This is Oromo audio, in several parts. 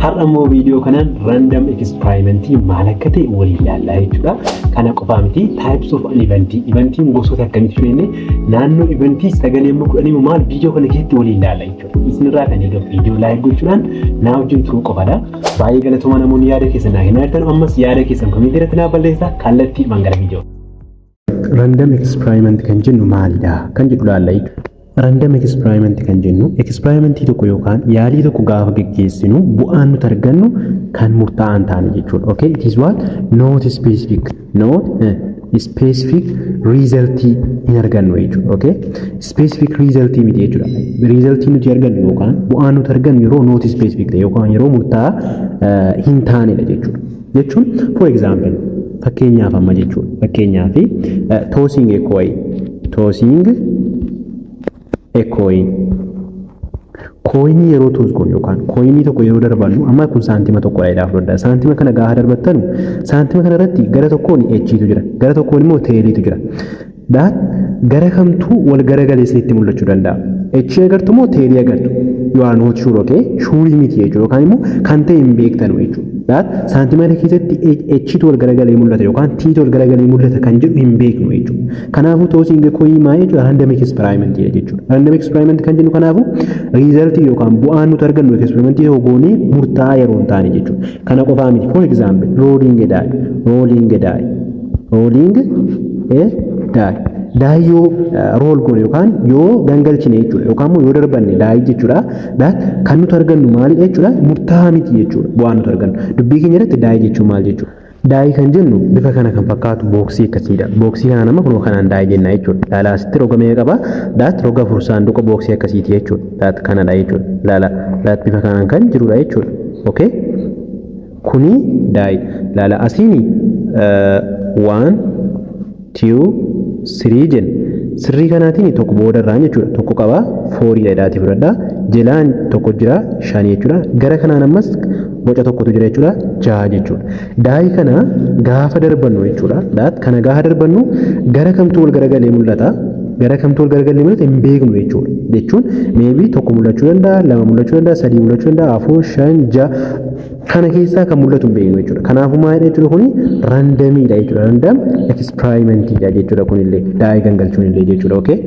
Har'a immoo viidiyoo kanaan random experimentii maal akka ta'e waliin ilaallaa jechuudha. Kana qofaa miti, types of an eventii, eventiin gosoota akkamitti jenne, naannoo eventii sagalee immoo 10 maal viidiyoo kana keessatti waliin ilaalla jechuudha. Isinirraa kan eegamu viidiyoo like gochuudhaan naa wajjin turuu qofadha. Baay'ee galatooma namoonni yaada keessan naa kennaa jirtan. Ammas yaada keessan commentii irratti naa balleessaa. Kallattii gara viidiyoo. Random experiment kan jennu maalidha kan jedhu ilaalla jechuudha. Random experiment kan jennu experimentii tokko yookaan yaalii tokko gaafa geggeessinu bu'aan nuti argannu kan murtaa'an ta'an jechuudha. Okay, it is what? Not specific, not specific result hin argannu jechuudha. Okay, specific result miti jechuudha. Result nuti argannu yookaan bu'aan nuti argannu yeroo not specific ta'e yookaan yeroo murtaa'aa hin taanedha jechuudha. Jechuun, for example, fakkeenyaaf amma jechuudha. Fakkeenyaaf tossing a coin, tossing a coin. Coinii yeroo toss goonu yookaan coinii tokko yeroo darbannu, amma kun saantima tokko dha fudhadha. Saantima kana gaafa darbattanu, saantima kana irratti gara tokkoon headiitu jira, gara tokkoon immoo tailiitu jira. That gara kamtuu wal garagalee isinitti mul'achuu danda'a? Headii agartu moo tailii agartu? You are not sure, okay? Sureii miti jechuudha yookaan immoo kan ta'e hin beektanu jechuudha. That saantima kana keessatti headiitu wal garagalee mul'ata yookaan tiitu wal garagalee mul'ata kan jedhu hin beeknu jechuudha. Kanaafuu tossing coinii maal jechuudha? Random experiment jechuudha. Random experiment kan jennu kanaafuu resultii yookaan bu'aan nuti argannu experimentii tokko goonee murtaa'aa yeroo hin taane jechuudha. Kana qofaa miti. For example, rolling a die, rolling a die, rolling a die. Die yoo roll goone yookaan yoo gangalchine jechuudha yookaan immoo yoo darbanne die jechuudha. That kan nuti argannu maalidha jechuudha? Murtaa'aa miti jechuudha bu'aan nuti argannu. Dubbii keenya irratti die jechuun maal jechuudha? Die kan jennu bifa kana kan fakkaatu boxii akkasiidha. Boxii kana nama kunoo kanaan die jenna jechuudha. Laalaa, asitti roga meeqa qaba? That roga afur saanduqa boxii akkasiiti jechuudha. That kanadha jechuudha. Laala, that bifa kanaan kan jirudha jechuudha. Okay? Kuni die. Laala, asiini one, two, three jenna. Sirrii kanaatiin tokko boodarraan jechuudha. Tokko qaba, fouriidha jedhaatii fudhadhaa. Jalaan tokko jira, shanii jechuudha. Gara kanaan ammas boca tokkotu jira jechuudha. Jaha jechuudha. Die kana gaafa darbannu jechuudha. That kana gaafa darbannu gara kamtu wal garagalee mul'ata? Gara kamtu wal garagalee mul'ata hin beeknu jechuudha. Jechuun maybe tokko mul'achuu danda'a, lama mul'achuu danda'a, sadii mul'achuu danda'a, afur, shan, jaha, kana keessaa kan mul'atu hin beeknu jechuudha. Kanaafuu maalidha jechuudha? Kuni randomiidha jechuudha. Random experimentiidha jechuudha kunillee, die gangalchuun illee jechuudha. Okay?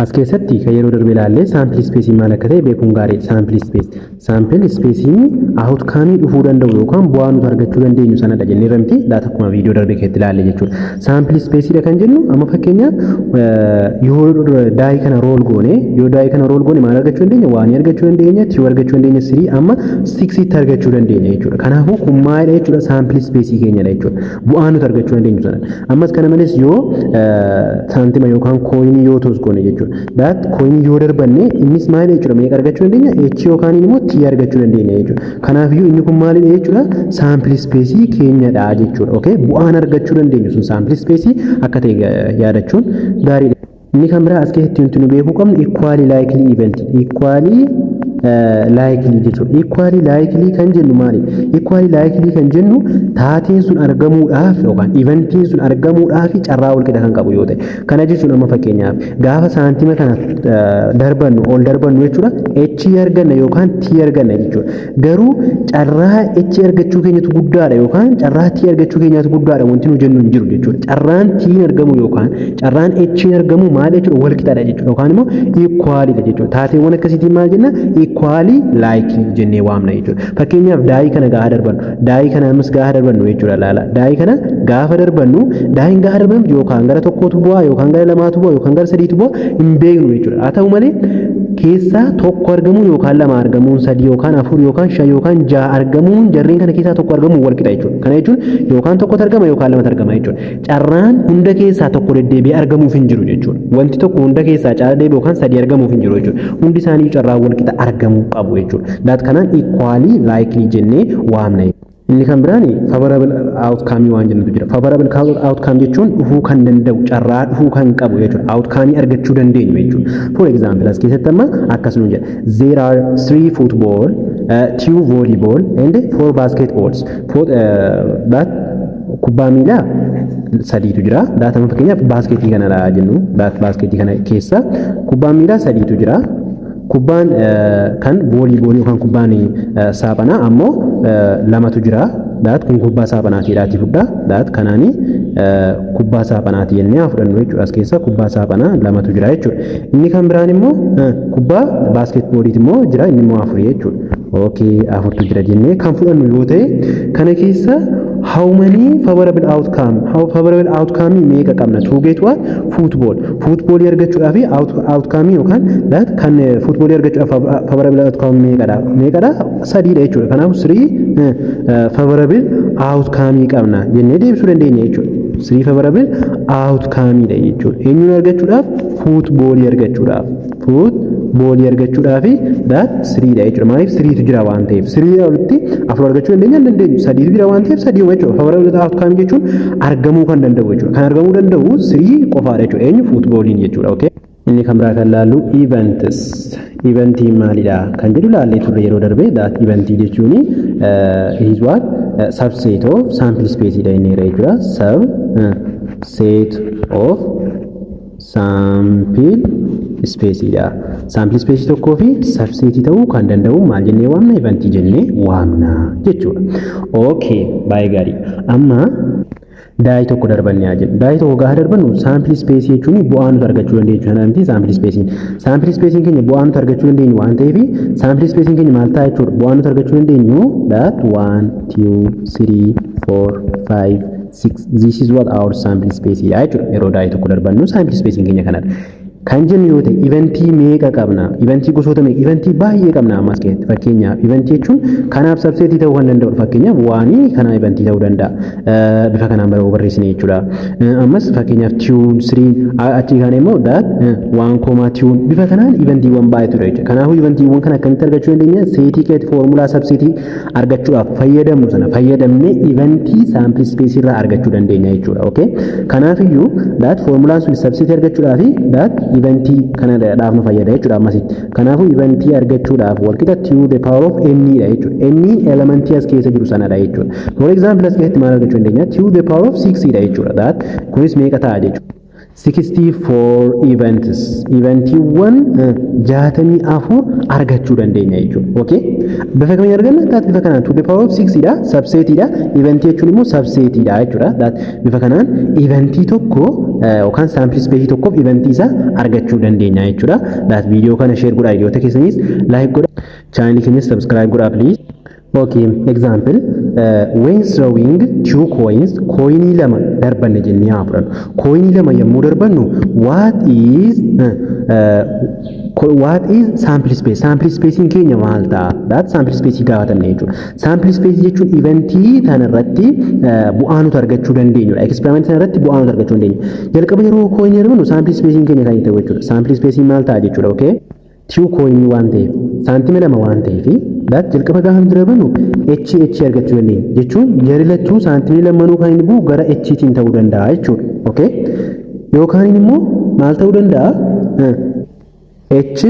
As keessatti kan yeroo darbe ilaallee sample spaceii maal akka ta'e beekuun gaariidha. Sample space. Sample spaceiin outcomeii dhufuu danda'u yookaan bu'aa nuti argachuu dandeenyu sanadha jennee ramti laata akkuma viidiyoo darbe keessatti ilaalle jechuudha. Sample spaceiidha kan jennu amma fakkeenyaaf yoo die kana roll goone, yoo die kana roll goone maal argachuu dandeenya? Oneii argachuu dandeenya, two argachuu dandeenya, three amma sixiitti argachuu dandeenya jechuudha. Kanaafuu kun maalidha jechuudha? Sample spaceii keenyadha jechuudha. Bu'aa nuti argachuu dandeenyu sana. Ammas kana malees yoo saantima yookaan coinii yoo toss goone jechuudha. That coinii yoo darbanne innis maalidha jechuudha? Meeqa argachuu dandeenya? H yookaan immoo T argachuu dandeenya jechuudha. Kanaafiyyuu inni kun maalidha jechuudha? Sample spaceii keenyadha jechuudha. Okay? Bu'aan argachuu dandeenyu sun sample spaceii akka ta'e yaadachuun gaariidha. Inni kan biraa as keessatti wanti nu beekuu qabnu equally likely event, equally likely jechuudha. Equally likely kan jennu maali? Equally likely kan jennu taateen sun argamuudhaaf yookaan eventiin sun argamuudhaaf carraa wal qixa kan qabu yoo ta'e. Kana jechuun amma fakkeenyaaf gaafa saantima kana darbannu, ol darbannu jechuudha. H arganna yookaan T arganna jechuudha. Garuu carraa H argachuu keenyatu guddaadha yookaan carraa T argachuu keenyatu guddaadha wanti nu jennu hin jiru jechuudha. Carraan T argamu yookaan carraan H argamu maal jechuudha? Wal qixaadha jechuudha yookaan immoo equalidha jechuudha. Taateewwan akkasiitiin maal jenna? Equally likely jennee waamna jechuudha. Fakkeenyaaf die kana gaafa darbannu, die kana ammas gaafa darbannu jechuudha, laala. Die kana gaafa darbannu, dieiin gaafa darbannu yookaan gara tokkootu bu'aa yookaan gara lamaatu bu'aa yookaan gara sadiitu bu'aa hin beeknu jechuudha. Haa ta'u malee keessaa tokko argamuun yookaan lama argamuun, sadii yookaan afur yookaan shan yookaan ja'a argamuun, jarreen kana keessaa tokko argamuun wal qixa jechuudha. Kana jechuun yookaan tokkotu argama yookaan lamatu argama jechuudha. Carraan hunda keessaa tokko deddeebi'ee argamuuf hin jiru jechuudha. Wanti tokko hunda keessaa caala deebi'u yookaan sadii argamuuf hin jiru jechuudha. Hundi isaanii carraa wal qixa argamuu qabu jechuudha. That kanaan equally likely jennee waamna. Inni kan biraan favorable outcome waan jennutu jira. Favorable outcome jechuun dhufuu kan danda'u, carraa dhufuu kan qabu jechuudha. Outcome argachuu dandeenyu jechuudha. For example, as keessatti amma akkasuma jedha. There are three football, two volleyball and four basketballs. For, that kubbaa miilaa sadiitu jira. That amma fakkeenyaaf basketii kanadha jennu. That basketii kana keessa kubbaa miilaa sadiitu jira. Kubbaan kan volleyballi yookaan kubbaan saaphanaa ammoo lamatu jira. That kun kubbaa saaphanaatiidhaati fudha. That kanaani kubbaa saaphanaati jennee haa fudhannu jechuudha. As keessa kubbaa saaphanaa lamatu jira jechuudha. Inni kan biraan immoo kubbaa basketballiiti immoo jira, inni immoo afurii jechuudha. Okay, afurtu jira jennee kan fudhannu yoo ta'e, kana keessa how many favorable outcome, how favorable outcome meeqa qabna to get what? Football. Football argachuudhaaf outcome yookaan that kan football argachuudhaaf favorable outcome meeqadha? Meeqadha? Sadiidha jechuudha. Kanaaf three favorable outcome qabna jennee deebisuu dandeenya jechuudha. Three favorable outcome dha jechuudha. Eenyuun argachuudhaaf? Football argachuudhaaf. Football argachuudhaaf that three dha jechuudha. Maaliif? Threetu jira waan ta'eef. Three olitti afur argachuu dandeenya? Hin dandeenyu. Sadiitu jira waan ta'eef sadiuma jechuudha. Favorable outcome jechuun argamuu kan danda'u jechuudha. Kan argamuu danda'u three qofaadha jechuudha. Eenyu? Footballiin jechuudha. Okay. Inni kan biraa kan laallu events. Eventiin maalidha kan jedhu laallee turre yeroo darbe. That eventii jechuun is what? Subset of sample space dha inni jechuudha. Subset of sample space dha. Sample space tokkoo fi subset ta'uu kan danda'u maal jennee waamna? Eventii jennee waamna jechuudha. Okay, baay'ee gaarii. Amma die tokko darbannee haa jennu. Die tokko gaafa darbannu, sample space jechuun bu'aa nuti argachuu dandeenyu sana miti sample spaceiin. Sample spaceiin keenya bu'aa nuti argachuu dandeenyu waan ta'eef, sample spaceiin keenya maal ta'a jechuudha? Bu'aa nuti argachuu dandeenyu that 1, 2, 3, 4, 5, 6. This is what our sample space dha jechuudha. Yeroo die tokko darbannu sample spaceiin keenya kanadha kan jennu yoo ta'e, eventii meeqa qabna? Eventii gosoota meeqa? Eventii baay'ee qabna ammas keessatti. Fakkeenyaaf, eventii jechuun kanaaf subsetii ta'uu kan danda'u, fakkeenyaaf oneii kanaa eventii ta'uu danda'a. Bifa kanaan baruu barreessine jechuudha. Ammas fakkeenyaaf twon, threen, achii kana immoo that one comma twon, bifa kanaan eventiiwwan baay'eetu jira jechuudha. Kanaafuu eventiiwwan kana akkamitti argachuu dandeenya? Setii keessatti foormulaa subsetii argachuudhaaf fayyadamnu sana fayyadamnee eventii sample spaceii irraa argachuu dandeenya jechuudha. Okay? Kanaafiyyuu that foormulaan sun subsetii argachuudhaaf that eventii kana dhaaf nu fayyada jechuudha ammasitti. Kanaafuu eventii argachuudhaaf walqixa 2 the power of n dha jechuudha. N elementii as keessa jiru sanadha jechuudha. For example, as keessatti maal argachuu dandeenya? 2 the power of 6 dha jechuudha. That kunis meeqa ta'a jechuudha? 64 events, eventiiwwan 64 argachuu dandeenya jechuudha. Okay? Bifa kamiin arganna? That bifa kanaan 2 the power of 6 dha, subsetiidha. Eventii jechuun immoo subsetiidha jechuudha. That bifa kanaan eventii tokko yookaan sample space tokkoof eventii isaa argachuu dandeenya jechuudha. That viidiyoo kana share godhaa, hiriyoota keessanis like godhaa. Channelii keenyas subscribe godhaa, please. Okay, example, when throwing two coins, coinii lama darbanne jennee haa fudhannu. Coinii lama yommuu darbannu, what is sample space? Sample spacein keenya maal ta'a? That sample space gaafatamne jechuudha. Sample space jechuun eventii kanarratti bu'aa nuti argachuu dandeenyudha. Experiment kanarratti bu'aa nuti argachuu dandeenyu. Jalqaba yeroo coinii darbannu sample spacein keenya kan ta'u jechuudha. Sample space maal ta'a jechuudha, okay? Two coin waan ta'eef, saantima lama waan ta'eef, that jalqaba gaafa nuti darbannu H H argachuu dandeenya jechuun jarri lachuu saantimii lamanuu kan inni bu'u gara H tiin ta'uu danda'a jechuudha. Okay? Yookaan immoo maal ta'uu danda'a? H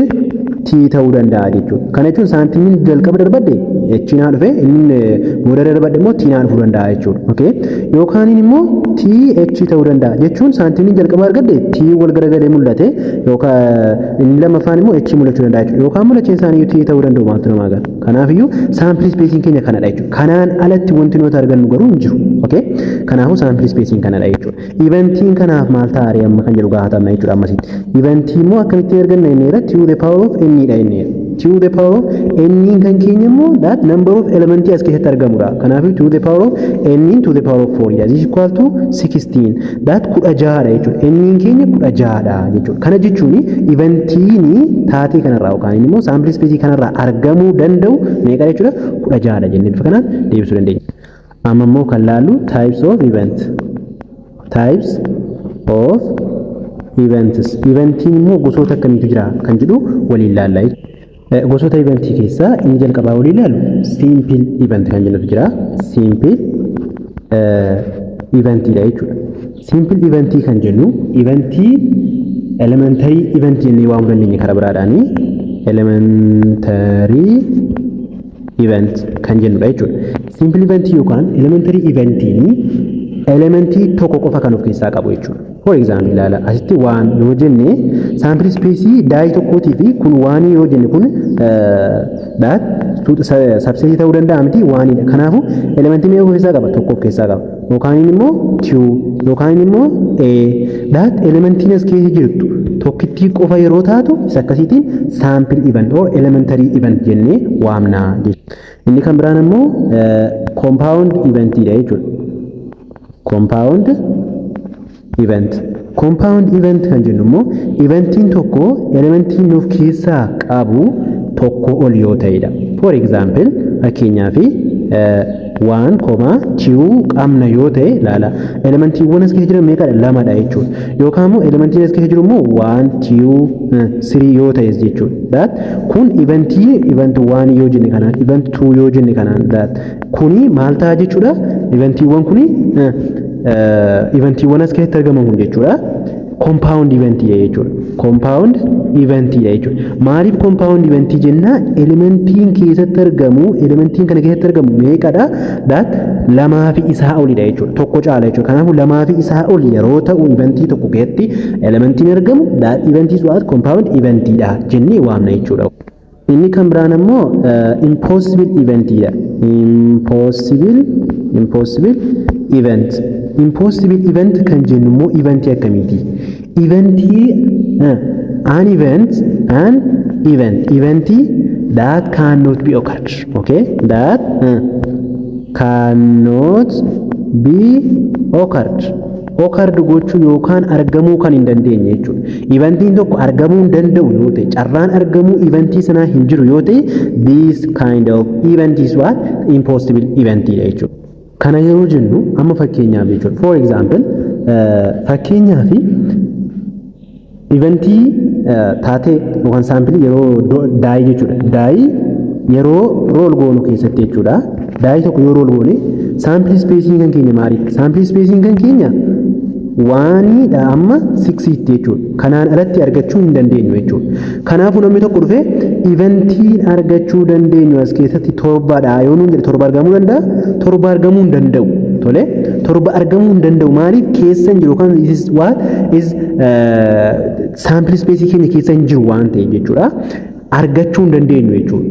T ta'uu danda'a jechuudha. Kana jechuun saantimiin jalqaba darbadde H naa dhufe, inni booda darbadde immoo T naa dhufuu danda'a jechuudha. Okay? Yookaan immoo T H ta'uu danda'a jechuun saantimiin jalqaba argadde T wal garagalee mul'ate, yookaan inni lammaffaan immoo H mul'achuu danda'a jechuudha. Yookaan mul'acheen isaanii T ta'uu danda'u, maaltu namaa gala. Kanaafiyyuu sample spaceiin keenya kanadha jechuudha. Kanaan alatti wanti nuti argannu garuu hin jiru. Okay? Kanaafuu sample spaceiin kanadha jechuudha. Eventiin kanaaf maal ta'a amma kan jedhu gaafatamna jechuudha ammasitti. Eventii immoo akkamittiin arganna inni irratti 2 the power of n dha inni. 2 the power of n kan keenya immoo that number of elementii as keessatti argamudha. Kanaafuu 2 the power of n 2 the power of 4 dha. This is equal to 16. That 16dha jechuudha. N keenya 16dha jechuudha. Kana jechuun eventiin taatee kanarraa yookaan immoo sample space kanarraa argamuu danda'u meeqa jechuudha? 16dha jennee bifa kanaan deebisuu dandeenya. Amma immoo kan laallu types of event. Types of events. Eventiin immoo gosoota akkamiitu jira kan jedhu waliin laalla. Gosoota eventii keessaa inni jalqabaa waliin ilaallu simple event kan jennutu jira. Simple eventiidha jechuudha. Simple eventii kan jennu eventii elementary eventii jennee waamuu dandeenya karaa biraadhaani. Elementary event kan jennudha jechuudha. Simple eventii yookaan elementary eventiin elementii tokko qofa kan of keessaa qabu jechuudha. For example, ilaala, asitti one yoo jenne, sample space die tokkootii fi kun one yoo jenne, kun that subset ta'uu danda'a miti? Onedha. Kanaafuu elementii meeqa of keessaa qaba? Tokko of keessaa qaba. Yookaan immoo two yookaan immoo a that elementiin as keessa jirtu tokkittii qofa yeroo taatu, isa akkasiitiin sample event or elementary event jennee waamna jechuudha. Inni kan biraan immoo compound eventidha jechuudha. Compound event. Compound event kan jennu immoo eventiin tokko elementiin nuuf keessaa qabu tokko ol yoo ta'edha. For example, fakkeenyaaf, one comma two qabna yoo ta'e, ilaala. Elementiiwwan as keessa jiran meeqadha? Lamadha jechuudha. Yookaan immoo elementiin as keessa jiru immoo one, two, three yoo ta'es jechuudha. That kun eventii event one yoo jenne kanaan, event two yoo jenne kanaan, that kuni maal ta'a jechuudha? Eventiiwwan kuni, eventiiwwan as keessatti argaman kun jechuudha. Compound eventidha jechuudha. Compound eventidha jechuudha. Maaliif compound eventii jennaa? Elementiin keessatti argamu, elementiin kana keessatti argamu meeqadha? That lamaa fi isaa olidha jechuudha. Tokko caala jechuudha. Kanaafuu lamaa fi isaa ol yeroo ta'u eventii tokko keessatti elementiin argamu, that event is what? Compound eventidha jennee waamna jechuudha. Inni kan biraan ammoo impossible eventidha. Impossible event. Impossible event kan jennu immoo eventii akkamiiti? Eventii an event eventii that cannot be occurred. Okay? That cannot be occurred. Occurred gochuu yookaan argamuu kan hin dandeenye jechuudha. Eventiin tokko argamuu hin danda'u yoo ta'e, carraan argamuu eventii sanaa hin jiru yoo ta'e, this kind of event is what? Impossible eventidha jechuudha. Kana yeroo jennu amma fakkeenyaaf jechuudha. For example, fakkeenyaaf, eventii taatee yookaan sample yeroo die jechuudha. Die yeroo roll goonu keessatti jechuudha. Die tokko yoo roll goone, sample spaceiin kan keenya maali? Sample spaceiin kan keenya onedha amma sixiitti jechuudha. Kanaan alatti argachuu hin dandeenyu jechuudha. Kanaafuu namni tokko dhufee eventiin argachuu dandeenyu as keessatti torbadha yoo nuun jedhe, 7 argamuu danda'a? 7 argamuu hin danda'u. Tole, 7 argamuu hin danda'u. Maaliif? Keessa hin jiru, kan is what is sample space keenya keessa hin jiru waan ta'eef jechuudha. Argachuu hin dandeenyu jechuudha.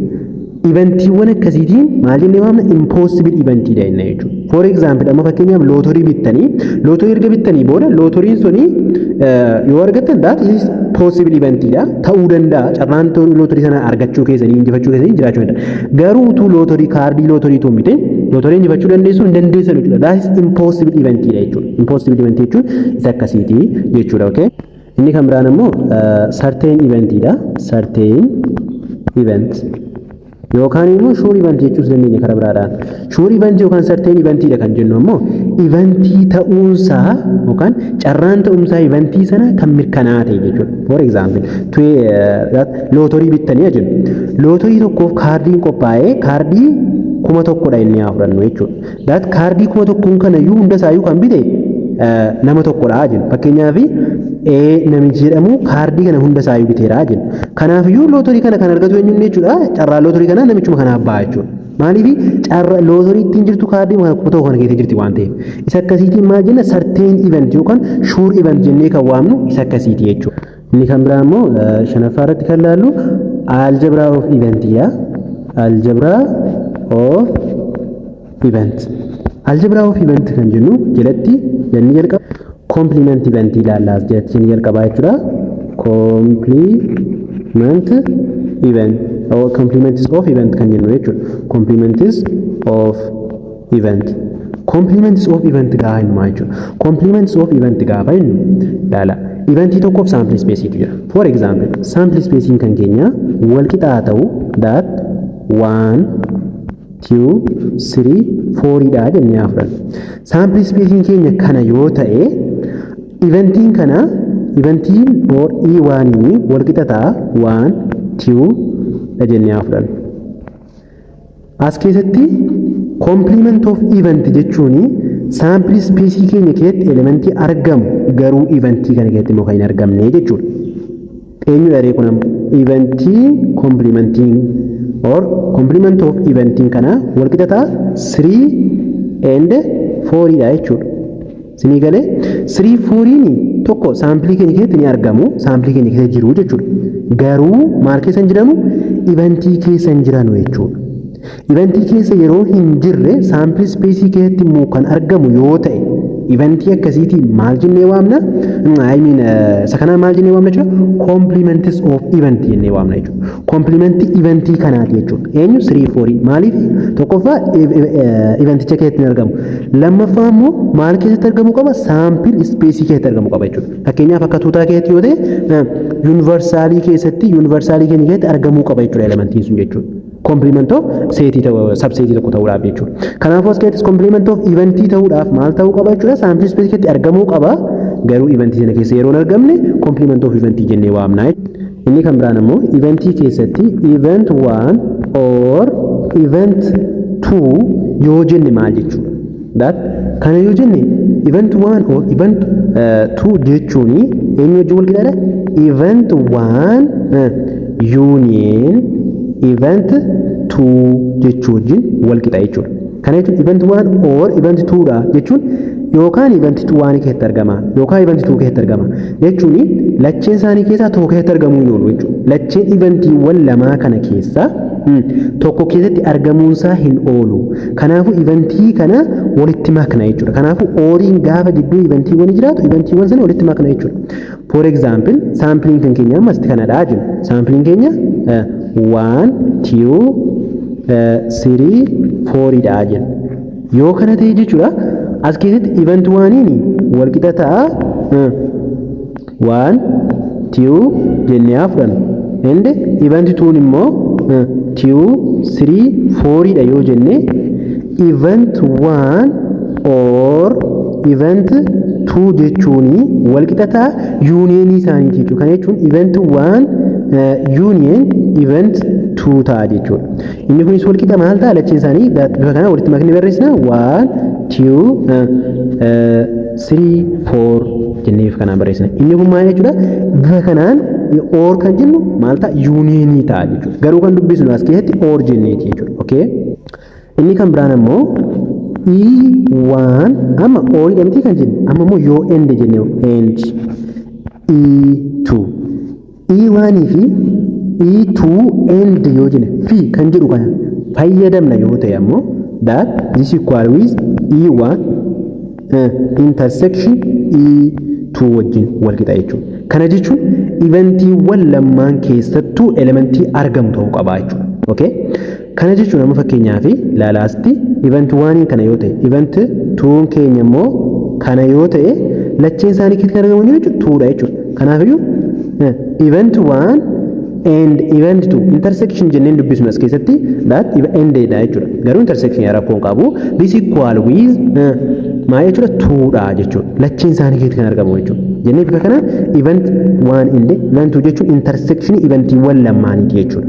Eventiiwwan akkasiitiin maal jennee waamna? Impossible eventiidha jenna jechuudha. For example, amma fakkeenyaaf lootorii bittanii, lootorii erga bittanii booda lootoriin suni yoo argattan, that is possible eventiidha. Ta'uu danda'a. Carraan lootorii sana argachuu keessanii, injifachuu keessanii jiraachuu danda'a. Garuu utuu lootorii, kaardii lootorii tun bitin lootorii injifachuu dandeessu hin dandeessan jechuudha. That is impossible eventiidha jechuudha. Impossible event jechuun isa akkasiiti jechuudha. Okay? Inni kan biraan immoo certain eventiidha. Certain event yookaan immoo sure event jechuus dandeenya karaa biraadhaan. Sure event yookaan certain eventiidha kan jennu immoo eventii ta'uunsaa yookaan carraan ta'uunsaa eventii sana kan mirkanaa'aa ta'e jechuudha. For example, lootorii bittanii jennu. Lootorii tokkoof kaardiin qophaa'ee kaardii 1000dha inni haa fudhannu jechuudha. That kaardii 1000n kanayyuu hunda isaayyuu kan bite nama tokkodha jennu. Fakkeenyaaf, namichi jedhamu kaardii kana hunda isaayyuu biteera jennu. Kanaafiyyuu lootorii kana kan argatu eenyuun jechuudha? Carraa lootorii kana namichuma kanaaf ba'a jechuudha. Maaliif? Carraa lootorii ittiin jirtu kaardii 1000 kana keessa jirti waan ta'eef. Isa akkasiitiin maal jenna? Certain event yookaan sure event jennee kan waamnu isa akkasiiti jechuudha. Inni kan biraa immoo shanaffaa irratti kan laallu algebra of eventidha. Algebra of event. Algebra of event kan jennu jalatti jenni jalqaba complement event ilaallaa jalatti inni jalqabaa jechuudha. Complement event or complements of event kan jennu jechuudha. Complements of event. Complements of event gaafa jennu maal jechuudha? Complements of event gaafa jennu, ilaala. Eventii tokkoof sample space jira. For example, sample space kan keenya wal qixaa ta'u that one, two, three, four dha jennee haa fudhannu. Sample space keenya kana yoo ta'e, eventiin kana, eventiin or E oneiin wal qixa ta'a one, two dha jennee haa fudhannu. As keessatti complement of event jechuun sample space keenya keessatti elementii argamu garuu eventii kana keessatti immoo kan hin argamne jechuudha. Eenyudha ree kun ammoo? Eventii complementiin or complement of eventiin kana wal qixa ta'a 3 and 4 dha jechuudha. Sinii galee? 3, 4iin tokko sample keenya keessatti ni argamu, sample keenya keessa jiru jechuudha. Garuu maal keessa hin jiranu? Eventii keessa hin jiranu jechuudha. Eventii keessa yeroo hin jirre, sample space keessatti immoo kan argamu yoo ta'e, eventii akkasiitiin maal jennee waamna? I mean, isa kanaa maal jennee waamna jechuudha? Complements of event jennee waamna jechuudha. Complementii eventii kanaati jechuudha. Eenyu? 3, 4. Maaliif? Tokkoffaa, eventicha keessatti hin argamu. Lammaffaa immoo maal keessatti argamuu qaba? Sample space keessatti argamuu qaba jechuudha. Fakkeenyaaf, akka tuutaa keessatti yoo ta'e, universalii keessatti, universalii keenya keessatti argamuu qaba jechuudha elementiin sun jechuudha. Complement of setii subsetii tokko ta'uudhaaf jechuudha. Kanaafuu as keessatti complement of eventii ta'uudhaaf maal ta'uu qaba jechuudha? Sample space keessatti argamuu qaba. Garuu eventii sana keessa yeroo hin argamne, complement of eventii jennee waamna. Inni kan biraan immoo eventii keessatti event 1 or event 2 yoo jenne maal jechuudha? That kana yoo jenne, event 1 or event 2 jechuun eenyu wajjin wal qixaadha? Event 1 union event 2 jechuu wajjin wal qixa jechuudha. Kana jechuun event 1 or event 2 dha jechuun yookaan event 1 keessatti argama yookaan event 2 keessatti argama jechuun lacheen isaanii keessaa tokko keessatti argamuu hin oolu jechuudha. Lacheen eventiiwwan lamaa kana keessaa tokko keessatti argamuunsaa hin oolu. Kanaafuu eventii kana walitti makna jechuudha. Kanaafuu oriin gaafa gidduu eventiiwwan jiraatu, eventiiwwan sana walitti makna jechuudha. For example, sampleiin kan keenya ammas kanadhaa jennu. Sampleiin keenya 1, 2, 3, 4 dha jennu. Yoo kana ta'e jechuudha, as keessatti event oneiin walqixa ta'a 1, 2 jennee haa fudhannu. And event twon immoo 2, 3, 4 dha yoo jenne, event 1 or event 2 jechuun walqixa ta'a unionii isaaniiti jechuudha. Kana jechuun event 1 union event 2 ta'a jechuudha. Inni kunis walqixa maal ta'a? Lacheen isaanii bifa kanaan walitti maknee barreessina: 1, 2, 3, 4 jennee bifa kanaan barreessina. Inni kun maal jechuudha? Bifa kanaan or kan jennu maal ta'a? Unionii ta'a jechuudha. Garuu kan dubbisnu as keessatti or jenneeti jechuudha. Okay? Inni kan biraan ammoo E1, amma oriidha miti kan jenne, amma immoo yoo and jenne, and E2, E1 fi E2 and yoo jenne, fi kan jedhu kana fayyadamna yoo ta'e ammoo, that this equal with E1 intersection E2 wajjin wal qixa jechuudha. Kana jechuun eventiiwwan lamaan keessattuu elementii argamu ta'uu qaba jechuudha. Okay? Kana jechuun amma fakkeenyaaf ilaalaasti, event oneiin kana yoo ta'e, event twon keenya immoo kana yoo ta'e, lacheen isaanii keessatti kan argamu jechuudha twodha jechuudha. Kanaafiyyuu event one and event two intersection jenneen dubbisnu as keessatti that and dha jechuudha. Garuu intersection rakkoo hin qabu. This equal with maal jechuudha? Twodha jechuudha. Lacheen isaanii keessatti kan argamu jechuudha. Jennee bifa kana event one and event two jechuun intersection eventiiwwan lamaaniiti jechuudha.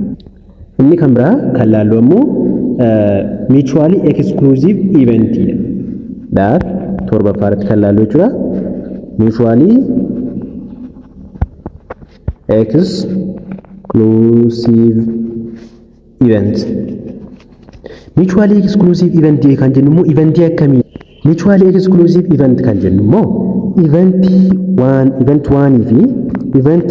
Inni kan biraa kan laallu ammoo mutually exclusive eventidha. That torbaffaa irratti kan laallu jechuudha. Mutually exclusive event. Mutually exclusive event kan jennu immoo eventii akkamii? Mutually exclusive event kan jennu immoo eventii one, event oneii fi event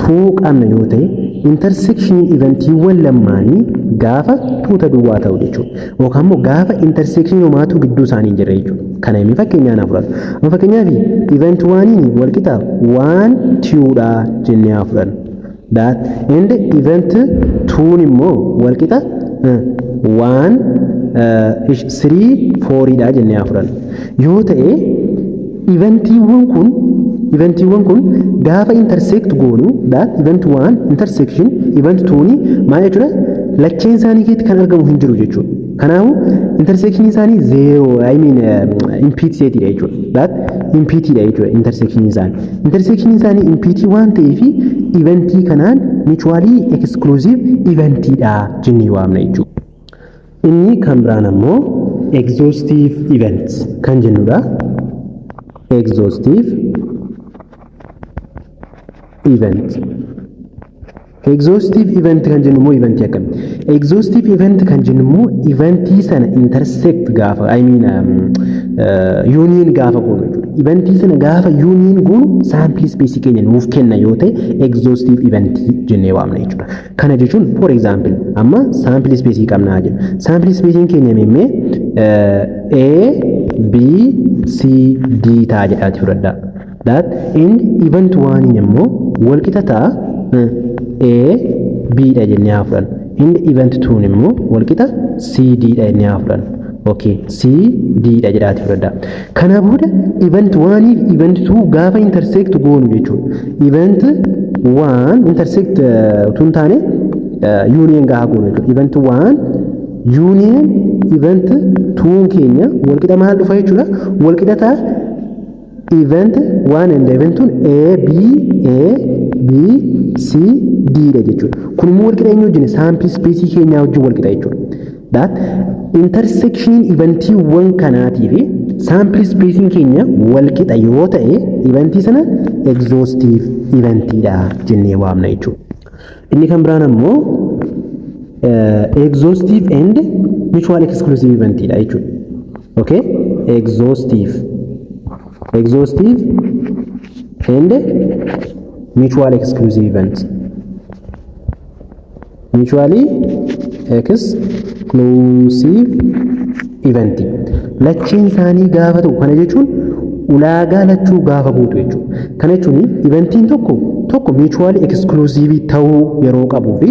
two qabna yoo ta'e, intersection eventiiwwan lamaanii gaafa tuuta duwwaa ta'u jechuudha. Yookaan immoo gaafa intersection homaatu gidduu isaanii hin jirre jechuudha. Kana himi fakkeenyaa naa fudhadhu. Amma fakkeenyaaf event oneiin walqixa one twodha jennee haa fudhannu. That and event twon immoo walqixa one, three, fouriidha jennee haa fudhannu. Yoo ta'e, eventiiwwan kun gaafa intersect goonu, that event one intersection event twoni maal jechuudha? Lacheen isaanii keessatti kan argamu hin jiru jechuudha. Kanaafuu intersection isaanii zero, I mean, empty setidha jechuudha. That empty dha jechuudha intersection isaanii. Intersection isaanii empty waan ta'eef, eventii kanaan mutually exclusive eventiidha jennee waamna jechuudha. Inni kan biraan ammoo exhaustive events kan jennudha. Exhaustive event. Exhaustive event kan jennu immoo eventii akkamii? Exhaustive event kan jennu immoo eventii sana intersect gaafa, I mean, union gaafa goonu jechuudha. Eventii sana gaafa union goonu sample space keenya nuuf kenna yoo ta'e, exhaustive eventii jennee waamna jechuudha. Kana jechuun, for example, amma sample space qabnaa jedhu. Sample space keenya meemmee A, B, C, D ta'a jedhaati fudhadhaa. That and event one immoo walqixa ta'a A, B dha jennee haa fudhannu. Inni event two immoo walqixa C, D dha jennee haa fudhannu. Okay, C, D dha jedhaati fudhadhaa. Kana booda event 1 fi event 2 gaafa intersect goonu jechuudha. Event 1 intersect utuu hin taane union gaafa goonu jechuudha. Event 1 union event 2 keenya walqixa maal dhufa jechuudha? Walqixa ta'a event 1 and event 2 A, B, A, B, C, D dha jechuudha. Kun immoo walqixa eenyu wajjin? Sample space keenyaa wajjin walqixa jechuudha. That intersection eventiiwwan kanaatii fi sample space keenya walqixa yoo ta'e, eventii sana exhaustive eventiidha jennee waamna jechuudha. Inni kan biraan ammoo exhaustive and mutual exclusive eventiidha jechuudha. Okay? Exhaustive and mutual exclusive events. Mutually exclusive event. Lacheen isaanii gaafa ta'u, kana jechuun ulaagaa lachuu gaafa guutu jechuudha. Kana jechuun eventiin tokko tokko mutually exclusive ta'uu yeroo qabuu fi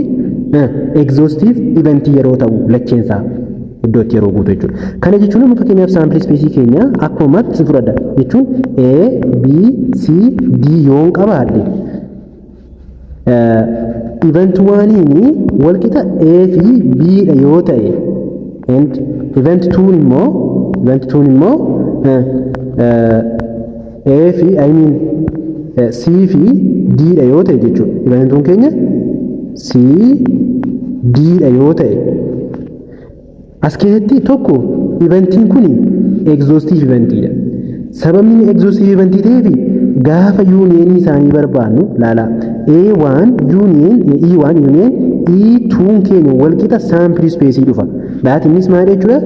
exhaustive eventii yeroo ta'u, lacheen isaa iddootti yeroo guutu jechuudha. Kana jechuun amma fakkeenyaaf sample space keenya akkuma ammaatti si fudhadha jechuun A, B, C, D yoon qabaadhe, event oneiin walqixa A fi B dha yoo ta'e and event twoon immoo A fi, I mean, C fi D dha yoo ta'e jechuudha. Event twoon keenya C D dha yoo ta'e, as keessatti tokko eventiin kun exhaustive eventiidha. Sababni inni exhaustive eventii ta'eef, gaafa unionii isaanii barbaannu, laala, A1 union E1 union E2 keenya walqixa sample space dhufa. That innis maal jechuudha?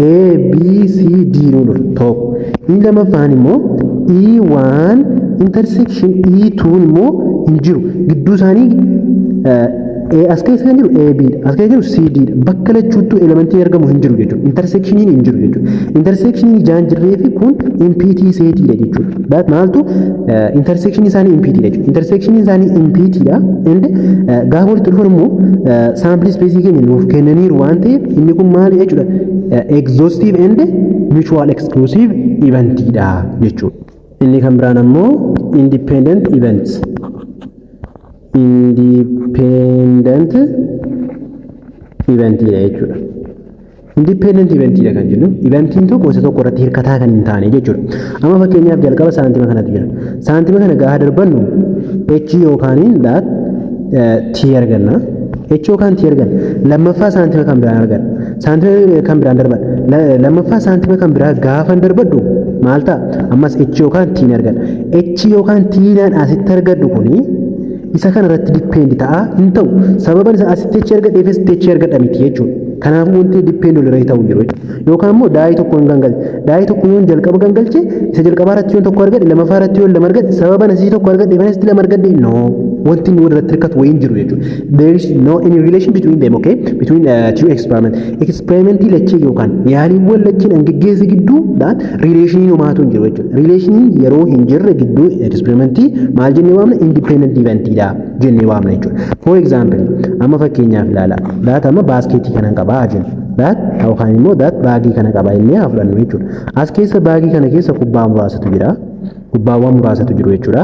A, B, C, D nu dhufa tokko. Inni lammaffaan immoo E1 intersection E2 immoo hin jiru. Gidduu isaanii as keessa kan jiru A, B dha. As keessa jiru C, D dha. Bakka lachuuttuu elementiin argamu hin jiru jechuudha. Intersectioniin hin jiru jechuudha. Intersectioniin ijaan jirree fi kun empty setiidha jechuudha. That maaltu intersection isaanii empty dha jechuudha. Intersection isaanii empty dha. And gaafa walitti dhufan immoo sample space keenya nuuf kennaniiru waan ta'eef, inni kun maali jechuudha? Exhaustive and mutual exclusive eventidha jechuudha. Inni kan biraan ammoo independent events. Independent eventidha jechuudha. Independent eventidha kan jennu eventiin tokko isa tokko irratti hirkataa kan hin taane jechuudha. Amma fakkeenyaaf jalqaba saantima kanatu jira. Saantima kana gaafa darbannu H yookaan that T arganna. H yookaan T arganna. Lammaffaa saantima kan biraan arganna. Saantima kan biraan darbanna. Lammaffaa saantima kan biraa gaafa darbadhu maal ta'a? Ammas H yookaan T arganna. H yookaan T naan asitti argadhu kuni isa kana irratti depend ta'a hin ta'u. Sababan isa asitti H argadheef asitti H argadha miti jechuudha. Kanaafuu wanti depend walirra ta'u hin jiru jechuudha. Yookaan immoo dieii tokko hin gangalche. Dieii tokko yoon jalqaba gangalche, isa jalqabaa irratti yoon tokko argadhe, lammaffaa irratti yoon lama argadhe, sababan asii tokko argadhe asitti lama argadhe, no. Wanti inni walirratti hirkatu wayii hin jiru jechuudha. There is no any relation between them, okay? Between two experiment. Experimentii lachee yookaan yaaliiwwan lacheen angaggeessa gidduu that relationiin homaatu hin jiru jechuudha. Relationiin yeroo hin jirre gidduu experimentii maal jennee waamna? Independent eventidha jennee waamna jechuudha. For example, amma fakkeenyaaf ilaala. That amma basketii kana qabaa jenna. That yookaan immoo that bagii kana qaba inni haa fudhannu jechuudha. As keessa, bagii kana keessa kubbaa muraasatu jira. Kubbaawwan muraasatu jiru jechuudha.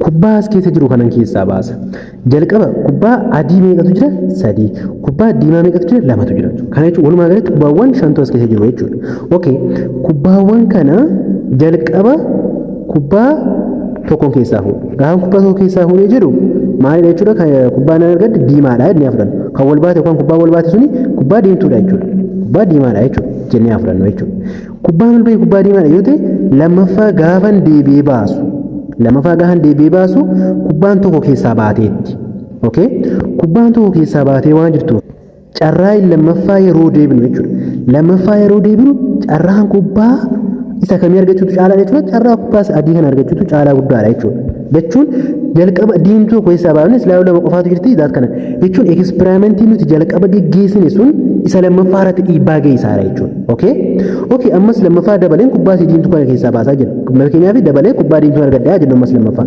Kubbaa as keessa jiru kanan keessaa baasa. Jalqaba kubbaa adii meeqatu jira? Sadii. Kubbaa diimaa meeqatu jira? Lamatu jira. Kana jechuun walumaa galatti kubbaawwan shantu as keessa jiru jechuudha. Okay. Kubbaawwan kana jalqaba kubbaa tokkoon keessaa fuudhu. Gaafa kubbaa tokko keessaa fuudhee jedhu maalidha jechuudha? Kubbaa nan argadde diimaadha jennee haa fudhannu. Kan wal baate yookaan kubbaa wal baate suni kubbaa diimtuudha jechuudha. Kubbaa diimaadha jechuudha jennee haa fudhannu jechuudha. Kubbaan ol ba'e kubbaa diimaadha yoo ta'e, lammaffaa gaafan deebi'ee baasu kubbaan tokko keessaa baateetti. Okay? Kubbaan tokko keessaa baatee waan jirtuuf, carraa lammaffaa yeroo deebinu jechuudha. Lammaffaa yeroo deebinu carraan kubbaa Isa kamii argachuutu caalaa jechuudha? Carraa kubbaa adii kana argachuutu caalaa guddaadha jechuudha. Jechuun jalqaba diimtuu tokko keessaa baafne silaa lama qofaatu jirti. That kana jechuun experimentii nuti jalqaba geggeessine sun isa lammaffaa irratti dhiibbaa geessisaara jechuudha. Okay, ammas lammaffaa dabaleen kubbaa diimtuu kana keessaa baasaa jira. Fakkeenyaaf, dabalee kubbaa diimtuu argadhaa jennu ammas lammaffaa.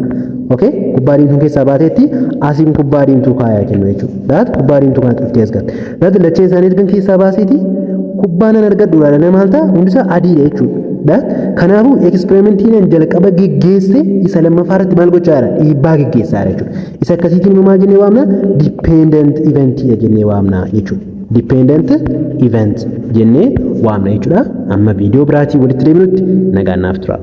Okay, kubbaa diimtuun keessaa baateetti asiin kubbaa diimtuu kaayaa jennu jechuudha. That kubbaa diimtuu kana dhuftee as galte. That lacheen isaanii ergan keessaa baaseeti kubbaa nan argadhu ilaala, maal ta'a? Hundisaa adiidha jechuudha. That kanaafuu experimentiin jalqaba geggeesse isa lammaffaa irratti maal gochaa jira? Dhiibbaa geggeessaa jira jechuudha. Isa akkasiitiin immoo maal jennee waamna? Dependent event jennee waamna jechuudha. Dependent event jennee waamna jechuudha. Amma viidiyoo biraatii walitti deebinutti nagaan naaf tura.